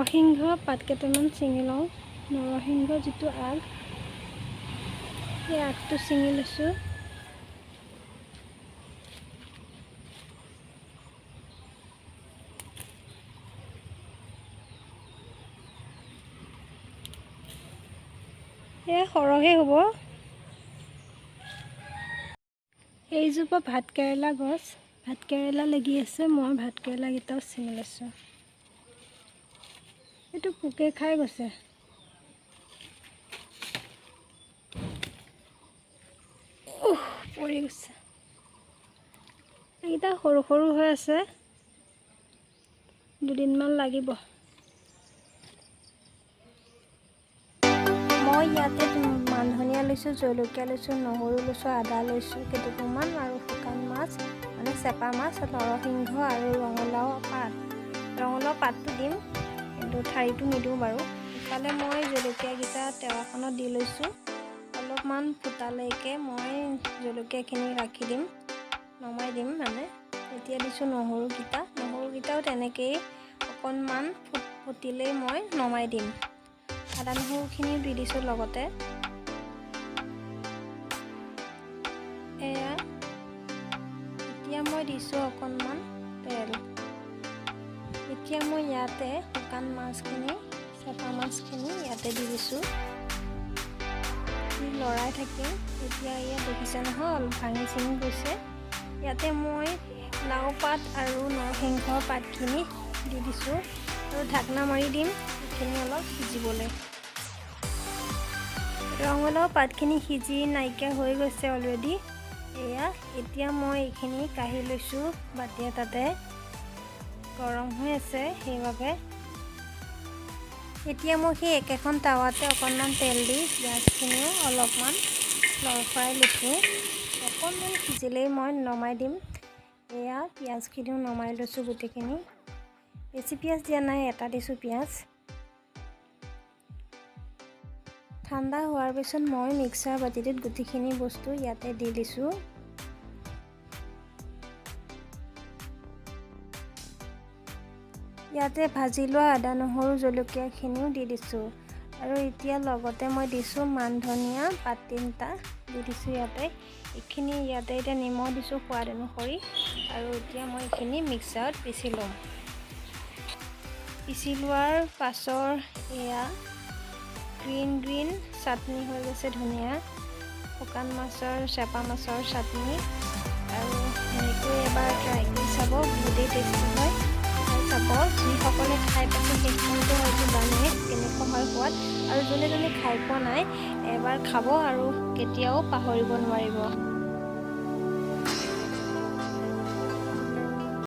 নৰসিংহ পাত কেইটামান ছিঙি লওঁ। নৰসিংহ যিটো আগ, সেই আগটো ছিঙি লৈছোঁ। এয়া সৰহে হ'ব। এইজোপা ভাতকেৰেলা গছ, ভাতকেৰেলা লাগি আছে। মই ভাতকেৰেলাকেইটাও ছিঙি লৈছোঁ। এইটো পোকে খাই গৈছে। পৰি গৈছে। এইকেইটা সৰু সৰু হৈ আছে, দুদিনমান লাগিব। মই ইয়াতে মান ধনিয়া লৈছোঁ, জলকীয়া লৈছোঁ, নহৰু লৈছোঁ, আদা লৈছোঁ কেইটুকুৰমান, আৰু শুকান মাছ মানে চেপা মাছ, নৰসিংহ আৰু ৰঙালাও পাত। ৰঙালাও পাতটো দিম, কিন্তু ঠাৰিটো নিদিওঁ বাৰু। ইফালে মই জলকীয়াকেইটা টেৱাখনত দি লৈছোঁ। অলপমান ফুটালৈকে মই জলকীয়াখিনি ৰাখি দিম, নমাই দিম মানে। এতিয়া দিছোঁ নহৰুকেইটা। নহৰুকেইটাও তেনেকেই অকণমান ফুটিলেই মই নমাই দিম। আদা নহৰুখিনিও দি দিছোঁ লগতে। এয়া এতিয়া মই দিছোঁ অকণমান তেল। এতিয়া মই ইয়াতে শুকান মাছখিনি, চেপা মাছখিনি ইয়াতে দি দিছোঁ। লৰাই থাকিম। এতিয়া ইয়াত দেখিছে নহয়, অলপ ভাঙি চিঙি গৈছে। ইয়াতে মই লাও পাত আৰু নৰসিংহৰ পাতখিনি দি দিছোঁ আৰু ঢাকনা মাৰি দিম এইখিনি অলপ সিজিবলৈ। ৰঙালাও পাতখিনি সিজি নাইকিয়া হৈ গৈছে অলৰেডি। এয়া এতিয়া মই এইখিনি কাঢ়ি লৈছোঁ বাতি এটাতে। গৰম হৈ আছে সেইবাবে। এতিয়া মই সেই একেখন টাৱাতে অকণমান তেল দি পিঁয়াজখিনিও অলপমান লৰফৰাই লৈছোঁ। অকণমান সিজিলেই মই নমাই দিম। এয়া পিঁয়াজখিনিও নমাই লৈছোঁ গোটেইখিনি। বেছি পিঁয়াজ দিয়া নাই, এটা দিছোঁ পিঁয়াজ। ঠাণ্ডা হোৱাৰ পিছত মই মিক্সাৰ বাতিটোত গোটেইখিনি বস্তু ইয়াতে দি দিছোঁ। ইয়াতে ভাজি লোৱা আদা নহৰু জলকীয়াখিনিও দি দিছোঁ। আৰু এতিয়া লগতে মই দিছোঁ মান ধনিয়া পাত 3টা দি দিছোঁ ইয়াতে। এইখিনি ইয়াতে এতিয়া নিমখ দিছোঁ সোৱাদ অনুসৰি। আৰু এতিয়া মই এইখিনি মিক্সাৰত পিচি ল'ম। পিচি লোৱাৰ পাছৰ এয়া গ্ৰীণ গ্ৰীণ চাটনি হৈ গৈছে ধুনীয়া। শুকান মাছৰ, চেপা মাছৰ চাটনি। আৰু এনেকৈ এবাৰ ট্ৰাই কৰি চাব, বহুতেই টেষ্টি হয়। খাই চাব। যিসকলে খাই পাইছে সেইসকলেতো হয়তো জানে কেনেকুৱা হয় সোৱাদ। আৰু যোনে যোনে খাই পোৱা নাই এবাৰ খাব আৰু কেতিয়াও পাহৰিব নোৱাৰিব।